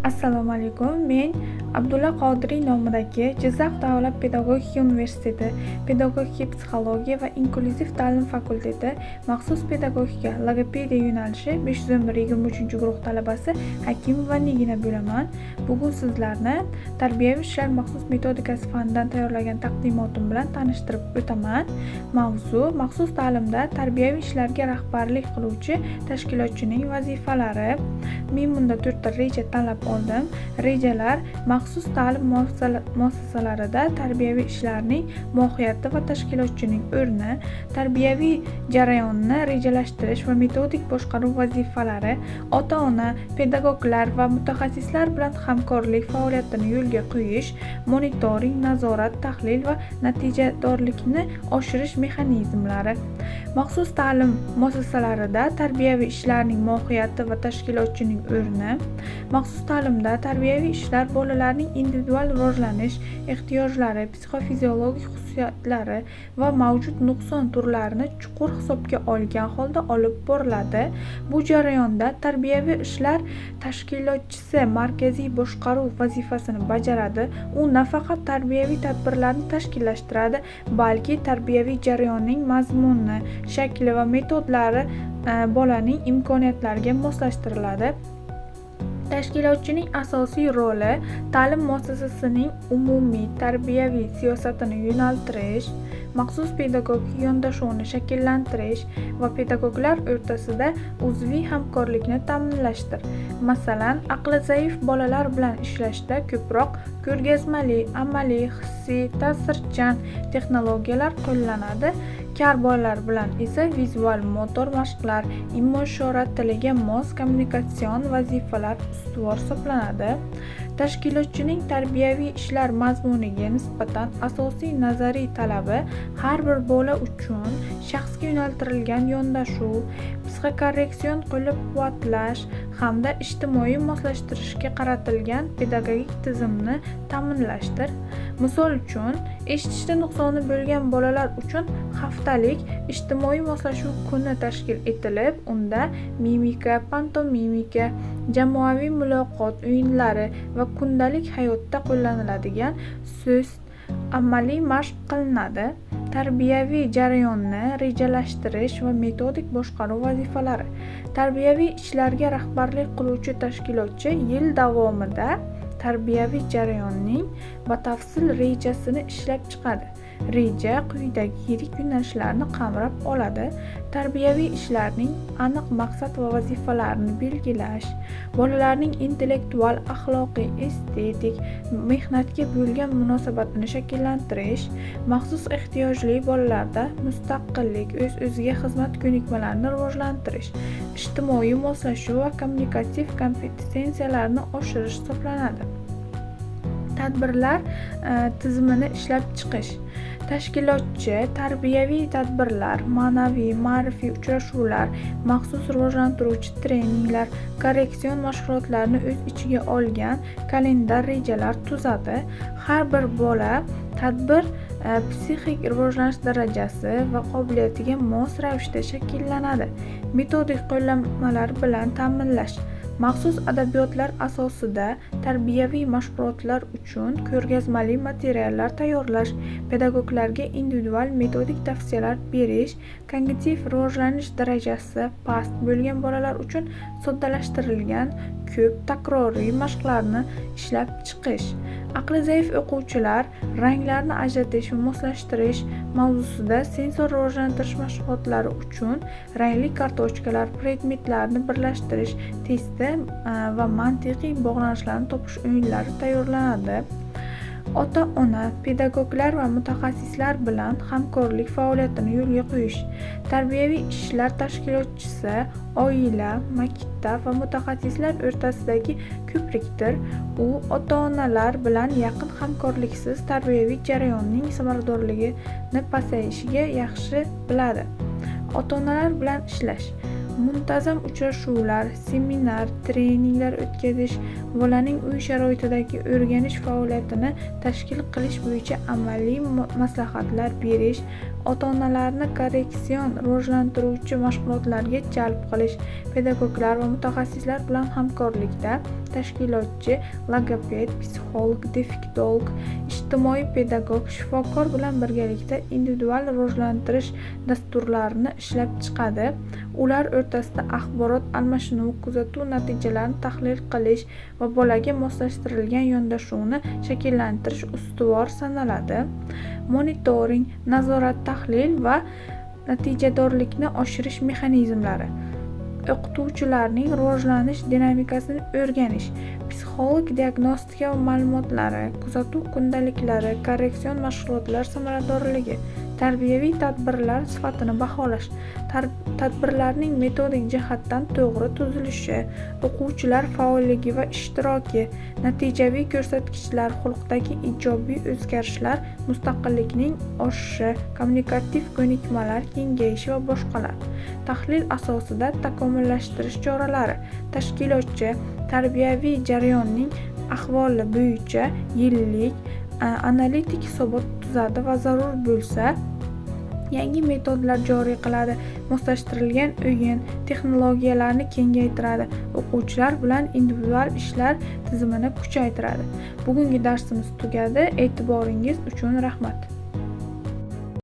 Assalomu alaykum. Men Abdulla Qodiriy nomidagi Jizzax davlat pedagogika universiteti pedagogika, psixologiya va inklyuziv ta'lim fakulteti maxsus pedagogika, logopediya yo'nalishi 511 23-guruh talabasi Hakimova Nigina bo'laman. Bugun sizlarni tarbiyaviy ishlar maxsus metodikasi fanidan tayyorlagan taqdimotim bilan tanishtirib o'taman. Mavzu: maxsus ta'limda tarbiyaviy ishlarga rahbarlik qiluvchi tashkilotchining vazifalari. Men bunda to'rtta reja tanlab oldim. Rejalar: maxsus ta'lim muassasalarida tarbiyaviy ishlarning mohiyati va tashkilotchining o'rni, tarbiyaviy jarayonni rejalashtirish va metodik boshqaruv vazifalari, ota-ona, pedagoglar va mutaxassislar bilan hamkorlik faoliyatini yo'lga qo'yish, monitoring, nazorat, tahlil va natijadorlikni oshirish mexanizmlari. Maxsus ta'lim muassasalarida tarbiyaviy ishlarning mohiyati va tashkilotchining o'rni. Maxsus ta'limda tarbiyaviy ishlar bolalarning individual rivojlanish ehtiyojlari, psixofiziologik xususiyatlari va mavjud nuqson turlarini chuqur hisobga olgan holda olib boriladi. Bu jarayonda tarbiyaviy ishlar tashkilotchisi markaziy boshqaruv vazifasini bajaradi. U nafaqat tarbiyaviy tadbirlarni tashkillashtiradi, balki tarbiyaviy jarayonning mazmuni, shakli va metodlari bolaning imkoniyatlariga moslashtiriladi. Tashkilotchining asosiy roli ta'lim muassasasining umumiy tarbiyaviy siyosatini yo'naltirish, maxsus pedagogik yondashuvni shakllantirish va pedagoglar o'rtasida uzviy hamkorlikni ta'minlashdir. Masalan, aqli zaif bolalar bilan ishlashda ko'proq ko'rgazmali, amaliy, hissiy, ta'sirchan texnologiyalar qo'llanadi. Kar bolalar bilan esa vizual motor mashqlar, imo ishora tiliga mos kommunikatsion vazifalar ustuvor hisoblanadi. Tashkilotchining tarbiyaviy ishlar mazmuniga nisbatan asosiy nazariy talabi har bir bola uchun shaxsga yo'naltirilgan yondashuv, psixokorreksion qo'llab-quvvatlash hamda ijtimoiy moslashtirishga qaratilgan pedagogik tizimni ta'minlashdir. Misol uchun, eshitishda nuqsoni bo'lgan bolalar uchun haftalik ijtimoiy moslashuv kuni tashkil etilib, unda mimika, pantomimika, jamoaviy muloqot o'yinlari va kundalik hayotda qo'llaniladigan so'z amaliy mashq qilinadi. Tarbiyaviy jarayonni rejalashtirish va metodik boshqaruv vazifalari. Tarbiyaviy ishlarga rahbarlik qiluvchi tashkilotchi yil davomida tarbiyaviy jarayonning batafsil rejasini ishlab chiqadi. Reja quyidagi yirik yo'nalishlarni qamrab oladi: tarbiyaviy ishlarning aniq maqsad va vazifalarini belgilash, bolalarning intellektual, axloqiy, estetik, mehnatga bo'lgan munosabatini shakllantirish, maxsus ehtiyojli bolalarda mustaqillik, o'z-o'ziga xizmat ko'nikmalarini rivojlantirish, ijtimoiy moslashuv va kommunikativ kompetensiyalarni oshirish hisoblanadi. Tadbirlar tizimini ishlab chiqish. Tashkilotchi tarbiyaviy tadbirlar, ma'naviy, ma'rifiy uchrashuvlar, maxsus rivojlantiruvchi treninglar, korreksion mashg'ulotlarni o'z ichiga olgan kalendar rejalar tuzadi. Har bir bola tadbir psixik rivojlanish darajasi va qobiliyatiga mos ravishda shakllanadi. Metodik qo'llanmalar bilan ta'minlash. Maxsus adabiyotlar asosida tarbiyaviy mashg'ulotlar uchun ko'rgazmali materiallar tayyorlash, pedagoglarga individual metodik tavsiyalar berish, kognitiv rivojlanish darajasi past bo'lgan bolalar uchun soddalashtirilgan ko'p takroriy mashqlarni ishlab chiqish. Aqli zaif o'quvchilar ranglarni ajratish va moslashtirish mavzusida sensor rivojlantirish mashg'ulotlari uchun rangli kartochkalar, predmetlarni birlashtirish testi va mantiqiy bog'lanishlarni topish o'yinlari tayyorlanadi. Ota-ona, pedagoglar va mutaxassislar bilan hamkorlik faoliyatini yo'lga qo'yish. Tarbiyaviy ishlar tashkilotchisi oila, maktab va mutaxassislar o'rtasidagi ko'prikdir. U ota-onalar bilan yaqin hamkorliksiz tarbiyaviy jarayonning samaradorligini pasayishiga yaxshi biladi. Ota-onalar bilan ishlash. Muntazam uchrashuvlar, seminar, treninglar o'tkazish, bolaning uy sharoitidagi o'rganish faoliyatini tashkil qilish bo'yicha amaliy maslahatlar berish, Ota-onalarni korreksion rivojlantiruvchi mashg'ulotlarga jalb qilish, pedagoglar va mutaxassislar bilan hamkorlikda tashkilotchi, logoped, psixolog, defektolog, ijtimoiy pedagog, shifokor bilan birgalikda individual rivojlantirish dasturlarini ishlab chiqadi. Ular o'rtasida axborot almashinuvi, kuzatuv natijalarini tahlil qilish va bolaga moslashtirilgan yondashuvni shakllantirish ustuvor sanaladi. Monitoring, nazorat, tahlil va natijadorlikni oshirish mexanizmlari. O'qituvchilarning rivojlanish dinamikasini o'rganish, psixolog diagnostika ma'lumotlari, kuzatuv kundaliklari, korreksion mashg'ulotlar samaradorligi, tarbiyaviy tadbirlar sifatini baholash, tadbirlarning metodik jihatdan to'g'ri tuzilishi, o'quvchilar faolligi va ishtiroki, natijaviy ko'rsatkichlar, xulqdagi ijobiy o'zgarishlar, mustaqillikning oshishi, kommunikativ ko'nikmalar kengayishi va boshqalar. Tahlil asosida takomillashtirish choralari. Tashkilotchi tarbiyaviy jarayonning ahvoli bo'yicha yillik analitik hisobot tuzadi va zarur bo'lsa yangi metodlar joriy qiladi, moslashtirilgan o'yin texnologiyalarni kengaytiradi, o'quvchilar bilan individual ishlar tizimini kuchaytiradi. Bugungi darsimiz tugadi. E'tiboringiz uchun rahmat.